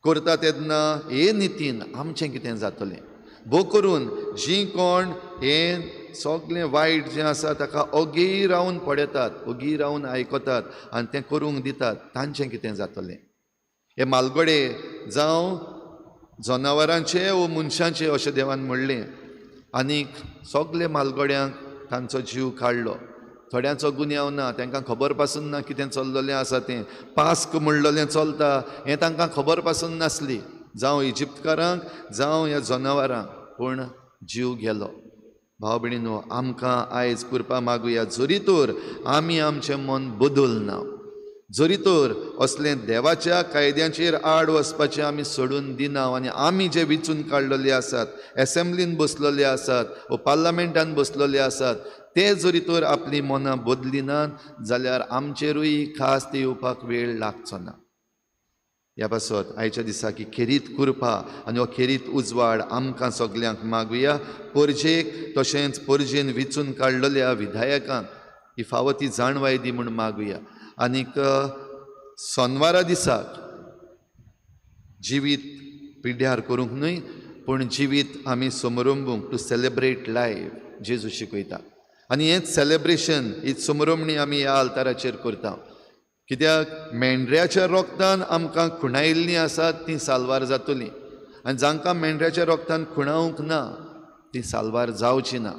करता तेन्ना हे नितीन आमचें कितें जातलें? भोव करून जीं कोण हें सगळें वायट जें आसा ताका ओगी रावन पळयतात, ओगी रावन आयकतात आनी तें करूंक दितात, तांचें कितें जातलें? हे मालगडे जावं जनावरांचे वो मनशांचे अशें देवान म्हणलें. आनीक सगळे मालगड्यांक तांचो जीव काडलो. थोड्यांचो गुन्यांव ना, तांकां खबर पासून ना कितें चल्लेलें आसा तें, पास्क म्हणलेलें चलता हें तांकां खबर पासून नासली, जावं इजिप्तकारांक जावं ह्या जनावरांक, पूण जीव गेलो. भाव भयणीनो, आमकां आयज कृपा मागुया जरी तर आमी आमचें मन बदलना, जरी तर असलें देवाच्या कायद्यांचेर आड वचपाचें आमी सोडून दिना आनी आमी जे विचून काडलेले आसात, एसेंब्लीन बसलेले आसात वो पार्लमेंटान बसलेले आसात ते जरी तर आपलीं मनां बदलिनात जाल्यार आमचेरूय खास ते येवपाक वेळ लागचो ना. ह्या पासत आयच्या दिसा की खेरीत कृपा आनी हो खेरीत उजवाड आमकां सगल्यांक मागुया. परजेक तशेंच परजेन विचून काडलेल्या विधायकांक ही फावो ती जाणवाय दी म्हूण मागुया. आनीक सोनवारा दिसाक जिवीत पिड्ड्यार करूंक न्हय, पूण जिवीत आमी समरंबूंक, टू सेलेब्रेट लायफ जेजू शिकयता. आनी हेंच सेलेब्रेशन, हीच समरंबणी आमी ह्या आल्ताराचेर करता. कित्याक मेंढऱ्याच्या रोगतान आमकां खुणायिल्लीं आसात तीं साल्वार जातलीं आनी जांकां मेंढऱ्याच्या रोगतान खुणावंक ना तीं साल्वार जावचीं ना.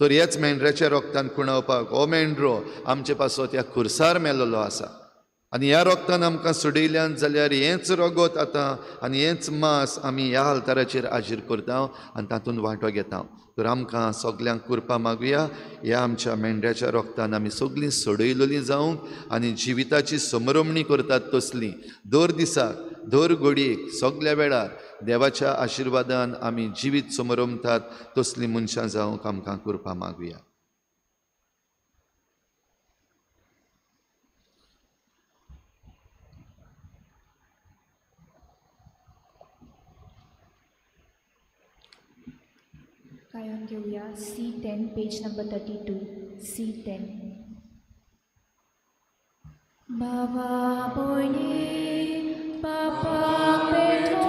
तर ह्याच मेंढऱ्याच्या रोगतान खुणावपाक हो मेंढरो आमचे पासत ह्या खुर्सार मेलोलो आसा आनी ह्या रोगतान आमकां सोडयल्यान जाल्यार हेंच रगत आतां आनी हेंच मांस आमी ह्या आल्ताराचेर हाजीर करता आनी तातूंत वांटो घेता. तर आमकां सगल्यांक कृपा मागुया ह्या आमच्या मेंढऱ्याच्या रोगतान आमी सगळीं सोडयलेलीं जावंक आनी जिविताची समरमणी करतात तसली दर दिसाक दर घडयेक सगल्या वेळार देवाच्या आशिर्वादान आमी जिवीत समरमतात तसलीं मनशां जावंक आमकां कृपा मागुया. गायन घेवया C10 page number 32 C10. बाबा बोली बाबा पेटो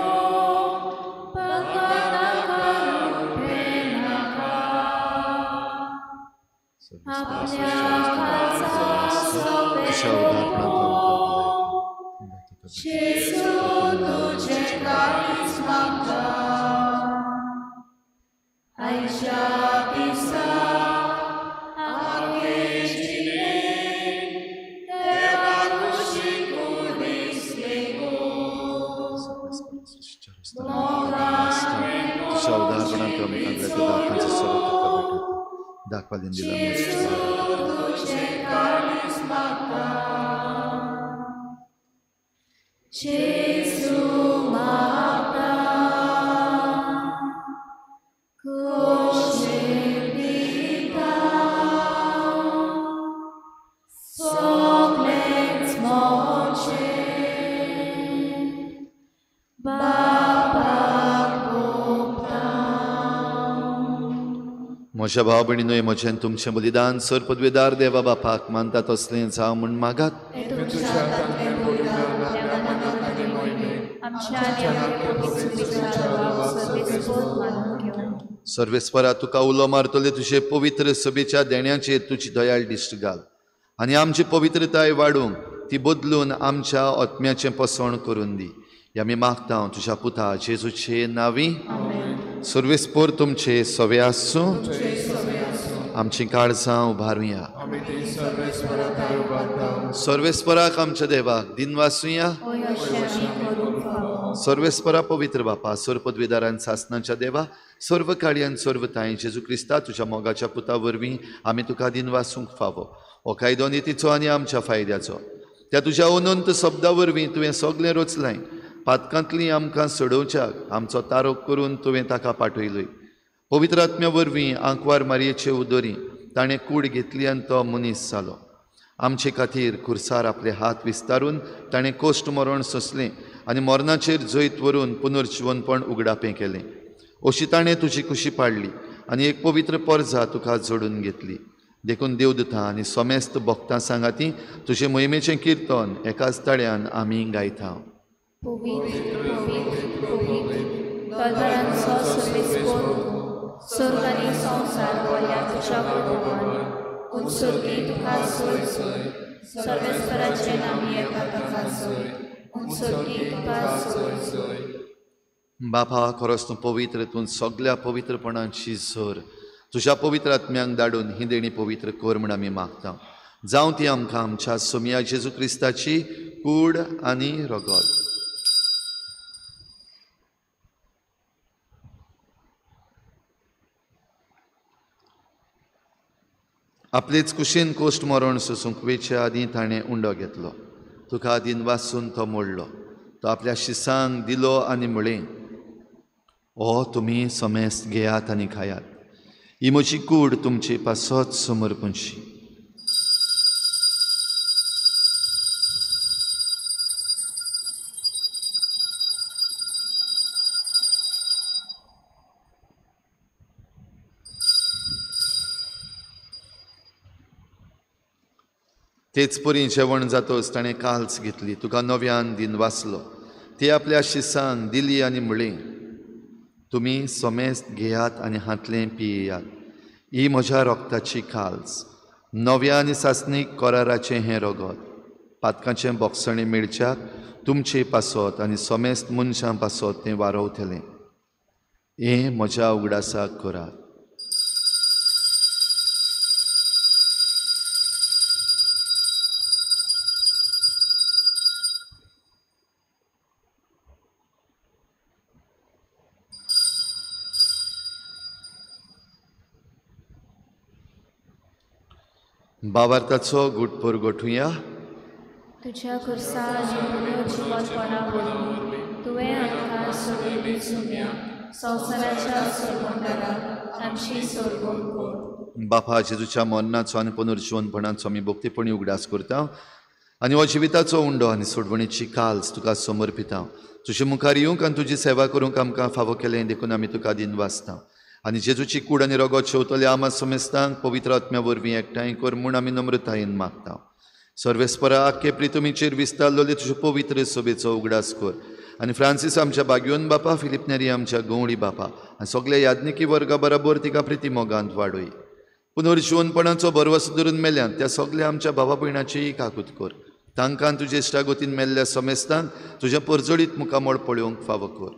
म्हज्या भाव भयणीनोय म्हजें तुमचें बलिदान सर पदवेदार देवा बापाक मानता तसलें जावं म्हूण मागात. सर्वेस्परा तुका उलो मारतले तुजे पवित्र सभेच्या देण्याचेर तुजी दयाळ दिश्ट घाल आनी आमची पवित्रताय वाडूंक ती बदलून आमच्या आत्म्याचें पसण करून दी. आमी मागता तुज्या पुता जेजूचे नांवी. सर्वेस्पर तुमचे सवे आसूं. आमची काळजां उबारुया. सर्वेस्पराक आमच्या देवाक दिनवासुया. सर्वेस्परा पवित्र बापा सर्व पदवीदारान सासनाच्या देवा सर्व कार्यान सर्व तांय जेजू क्रिस्ता तुज्या मोगाच्या पुता वरवीं आमी तुका दिनवासूंक फावो. हो कायदो नितीचो आनी आमच्या फायद्याचो. त्या तुज्या अनंत शब्दा वरवीं तुवें सगळें रचलाय. पातकांतली आमकां सोडोवच्याक आमचो तारोक करून तुवें ताका पाठयलोय. पवित्र आत्म्या वरवीं आंकवार मारयेचे उदरी ताणें कूड घेतली आनी तो मनीस जालो. आमचे खातीर खुर्सार आपले हात विस्तारून ताणें कोश्ट मरण सोंसलें आनी मरणाचेर जैत व्हरून पुनर्जिवनपण उगडापें केलें. अशी ताणें तुजी कुशी पाडली आनी एक पवित्र परजा तुका जोडून घेतली. देखून देवदूतां आनी समेस्त भक्तां सांगाती तुजे मोहिमेचें किर्तन एकाच ताळ्यान आमी गायता. पवित्र पवित्र पवित्र तळतळांचो सर्वेस्पर स्वर्ग आनी संवसार भरल्या तुज्या वैभवान. उत्सर्गी तुका सोय सर्वेस्पराचे नामी येता तुका सोय उत्सर्गी तुका सोय. बापा खरोच तूं पवित्र, तूं सगळ्या पवित्रपणाची सर. तुज्या पवित्र आत्म्यांक धाडून ही देणी पवित्र कर म्हूण आमी मागता. जावं ती आमकां आमच्या सोमया जेजू क्रिस्ताची कूड आनी रगत. आपलेच कुशीन कोश्ट मरण सोसूंक वेचे आदीं ताणें उंडो घेतलो. तुका दिनवासून तो मोडलो. तो आपल्या शिसांक दिलो आनी म्हळें, ओ तुमी समेस्त घेयात आनी खायात. ही म्हजी कूड तुमचे पासत समर्पणशी. तेच परी जेवण जातोच ताणें काल्स घेतली. तुका नव्यान दिनवासलो. ती आपल्या शिसांक दिली आनी म्हळें, तुमी समेस्त घेयात आनी हांतलें पियेयात. ही म्हज्या रोगताची काल्स, नव्या आनी सासणीक कराराचें हें रगत. पातकाचें बोगसणें मेळच्याक तुमचे पासत आनी समेस्त मनशां पासत तें वारवतलें. हें म्हज्या उगडासाक करात. बाबार्थाचो गुटपोर गोठुया. तुज्या खुर्सा आनी पुनर्जिवनपणा वरवीं तुवें आमकां सोडयली सुम्या संवसाराच्या सोडवणदाराक आमची सोडवण कर. बापा जेजूच्या मरणाचो आनी पुनर्जिवनपणाचो आमी भक्तीपणी उगडास करता आनी हो जिविताचो उंडो आनी सोडवणीची काल्स तुका समर्पिता. तुजे मुखार येवंक आनी तुजी सेवा करूंक आमकां फावो केलें देखून आमी तुका दिनवासता. आनी जेजूची कूड आनी रगत शेवतले आमा समेस्तांक पवित्र आत्म्या वरवीं एकठांय कर म्हूण आमी नम्रतायेन मागता. सर्वेस्परा आख्खे प्रितुमीचेर विस्तारलेले तुजे पवित्र सभेचो उगडास कर आनी फ्रांसीस आमच्या बागयोन बापा, फिलीप नेरी आमच्या गवळी बापा आनी सगल्या याज्ञिकी वर्गा बराबर तिका प्रिती मोगांत वाडय. पुनर्जिवनपणाचो भरवसो धरून मेल्यान त्या सगल्या आमच्या भावा भयणाचीय काकूत कर. तांकां तुजे इश्टागतीन मेल्ल्या समेस्तांक तुज्या परजळीत मुखामळ पळोवंक फावो कर.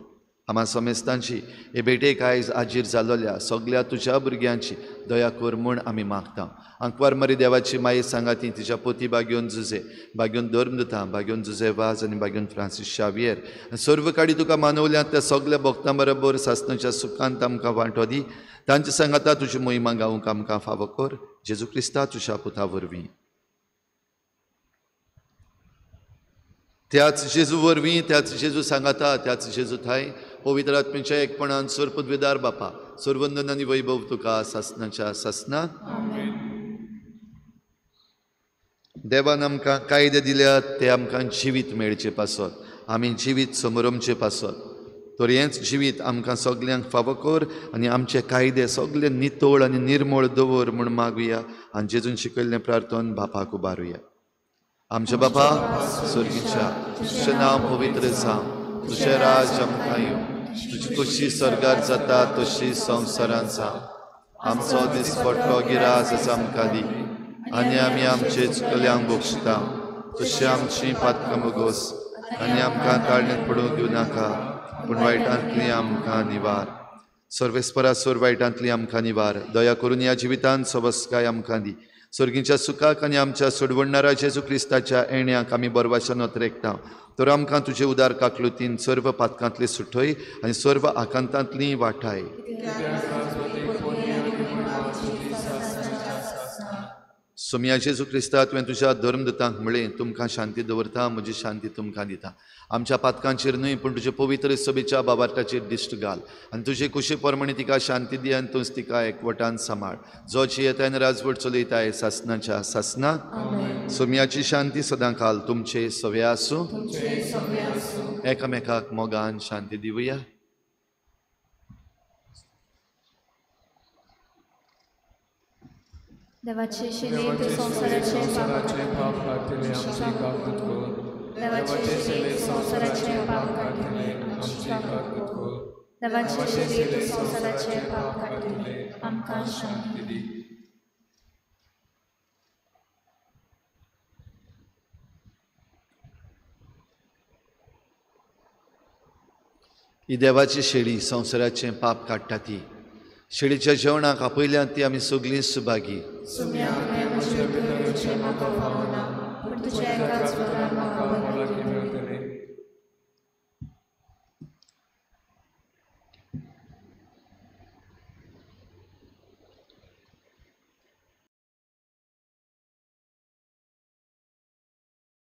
आमा समेस्तांची हे भेटेक आयज आजीर जालोल्या सगल्या तुज्या भुरग्यांची दया कर म्हूण आमी मागता. आंकवार मरी देवाची माये सांगाती तिच्या पोती बागयोन जुजे, बागयोन धर्मदुता, बागयोन जुजे वाज आनी बागयोन फ्रांसीस शावियर सर्व काडी तुका मानवल्यात त्या सगल्या भक्तां बरोबर सासणाच्या सुखांत आमकां वांटो दी. तांचे सांगाता तुजी मोहिमा गावंक आमकां फावो कर. जेजू क्रिस्ता तुज्या पुता वरवीं. त्याच जेजू वरवीं, त्याच जेजू सांगाता, त्याच जेजू थाय पवित्र आत्म्याच्या एकपणान सर्वपदवीदार बापा, सर्वंदन आनी वैभव तुका सासणाच्या सासना. देवान आमकां कायदे दिल्यात ते आमकां जिवीत मेळचे पासत, आमी जिवीत समरमचे पासत. तर हेंच जिवीत आमकां सगल्यांक फावो कर आनी आमचे कायदे सगळे नितळ आनी निर्मळ दवर म्हूण मागुया आनी जेजून शिकयल्लें प्रार्थन बापाक उबारुया. आमच्या बापा स्वर्गीच्या, तुजें नांव पवित्र जावं, तुजें राज आमकां येवं, तुजी खोशी स्वर्गार जाता तशी संवसारांत जावं. आमचो दिसपट्टो गिरास आमकां दी आनी आमी आमचे चुकल्यांक बक्षता तशी आमची पातकां भोगोस आनी आमकां ताळणेंत पडूंक दिवं नाका, पूण वायटांतली आमकां निवार. सर्वेस्परा सोर वायटांतली आमकां निवार. दया करून ह्या जिवितांत सवस्काय आमकां दी. स्वर्गीच्या सुखाक आनी आमच्या सोडवणणारा जेजू क्रिस्ताच्या येण्याक आमी बरवाच्या नोतरेकता. तर आमकां तुजे उदार काकलुतीन सर्व पातकांतली सुटय आनी सर्व आकांतांतली वाठाय. सोमया जेजू क्रिस्ता, तुवें तुज्या धर्मदुतांक म्हळें, तुमकां शांती दवरता, म्हजी शांती तुमकां दिता. आमच्या पातकांचेर न्हय पूण तुजे पवित्र सभेच्या बाबार्टाचेर दिश्ट घाल आनी तुजे कुशी प्रमाणे तिका शांती दी आनी तूंच तिका एकवटान सांबाळ. जो जियेताय आनी राजवट चलयताय सासणाच्या सासना. सोमयाची शांती सदां काल तुमचे सवे आसूं. एकामेकाक मोगान शांती दिवया. देवाचे शिले तूं संवसाराचे पाप काडटले, आमची काकूत कर. देवाचे शिले संवसाराचे पाप काडटले, आमची काकूत कर. देवाचे शिले तूं संवसाराचे पाप काडटले, आमकां शांती दी. ही देवाची शेळी संवसाराचें पाप काडटा ती शेळीच्या जेवणाक आपयल्यात ती आमी सगळीं सुभागी.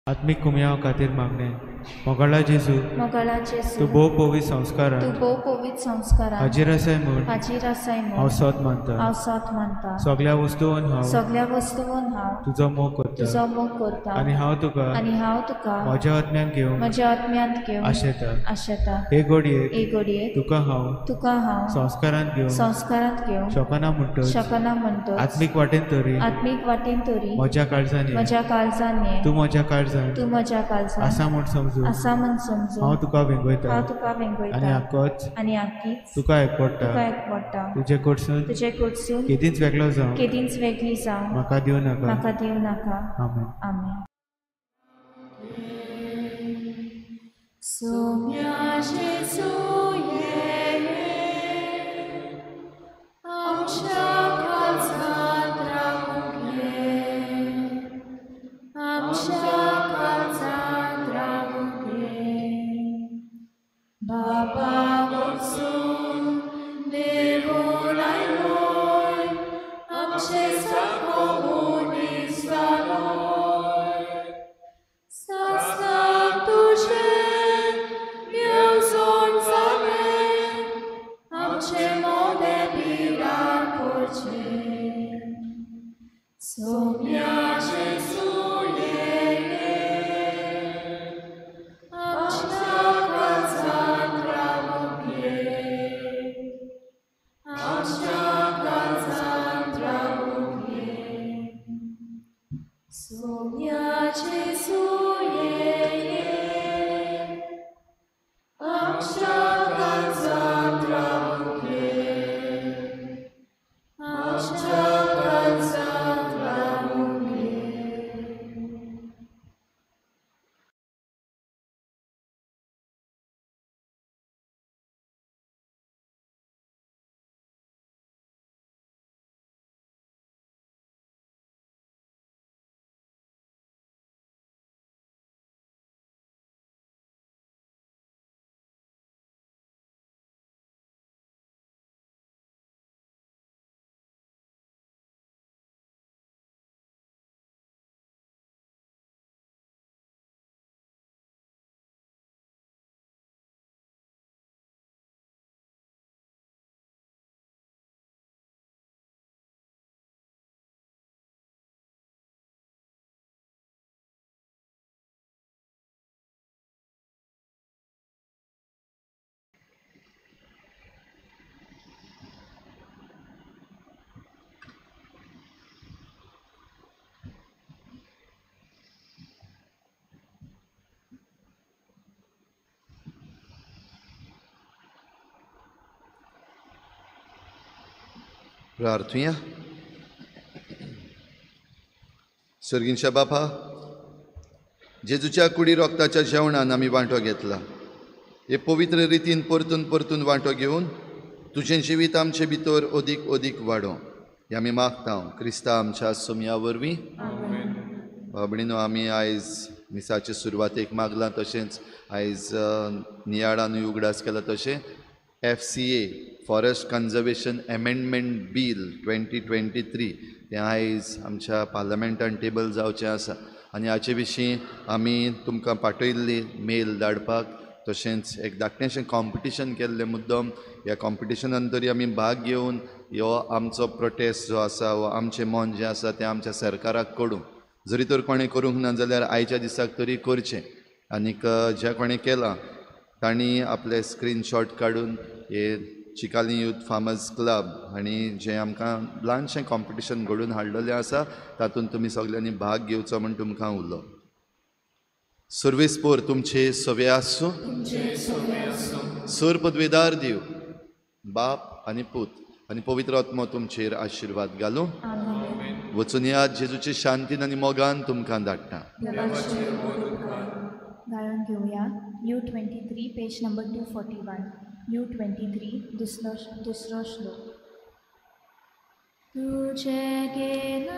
आत्मीक कुमयाव खातीर मागणें. मोगाळा जेजू, तूं भोव पवित्र संस्कारान हाजीर आसाय म्हूण हांव सत मानता. सगल्या वस्तून हांव तुजो मोग करता आनी हांव तुका म्हज्या आत्म्यान घेवंक आशेता. हे घडयेक तुका हांव संस्कारांत घेवंक शकना म्हणटच आत्मीक वाटेन तरी म्हज्या काळजान ये, तूं म्हज्या काळजान आसा म्हूण समजू हांव तुका वेंगयता आनी आक्कीच तुका एकवटा. तुजे कडसून केदींच वेगळो जावं म्हाका दिवं नाका. आमेन. आमेन. सोम्या जेजू ये, आमच्या काळजांत रावूंक ये, आमच्या काळजांत रावूंक ये. बाबा वचून देवून आयलोय, आमचे सारको मनीस जालोय. सासणाक तुजें येवजण जालें, आमचें मोदें पिरार करचें. सोम्या जेजू ये, आमच्या काळजांत रावूंक ये, आमच्या सोम्या जेजू ये आमच्या काळजांत रावूंक ये, आमच्या काळजांत रावूंक ये. प्रार्थुया. सर्गींच्या बापा, जेजूच्या कुडी रोगताच्या जेवणान आमी वांटो घेतला. हे पवित्र रितीन परतून परतून वांटो घेवन तुजें जिवीत आमचे भितर अदीक अदीक वाडोवं हें आमी मागता क्रिस्ता आमच्या सोमया वरवीं. बाबणीनो, आमी आयज मिसाचे सुरवातेक मागलां तशेंच आयज नियाळानूय उगडास केला तशें FCA forest conservation amendment bill 2023 तें आयज आमच्या पार्लमेंटान टेबल जावचें आसा आनी हाचे विशीं आमी तुमकां पाठयल्ली मेल धाडपाक तशेंच एक धाकटेंशें कॉम्पिटिशन केल्लें मुद्दम. ह्या कॉम्पिटिशनान तरी आमी भाग घेवन ह्यो आमचो प्रोटेस्ट जो आसा वो आमचें मन जें आसा तें आमच्या सरकाराक कडूं. जरी तर कोणें करूंक ना जाल्यार आयच्या दिसाक तरी करचें. आनीक ज्या कोणें केलां तांणी आपले स्क्रीनशॉट काडून हे चिकाली यूथ फार्मर्स क्लब आनी जें आमकां ल्हानशें कॉम्पिटिशन घडोवन हाडलेलें आसा तातूंत तुमी सगल्यांनी भाग घेवचो म्हूण तुमकां उलो. सर्वेस्पोर तुमचे सवे आसूं. सर पदवेदार दिव बाप आनी पूत आनी पवित्र आत्मो तुमचेर आशिर्वाद घालूं. वचून याद जेजूचे शांतीन आनी मोगान तुमकां धाडटा. गायन घेवया U23 page number 241. U23 दुसरो श्लोक. तुझे गेला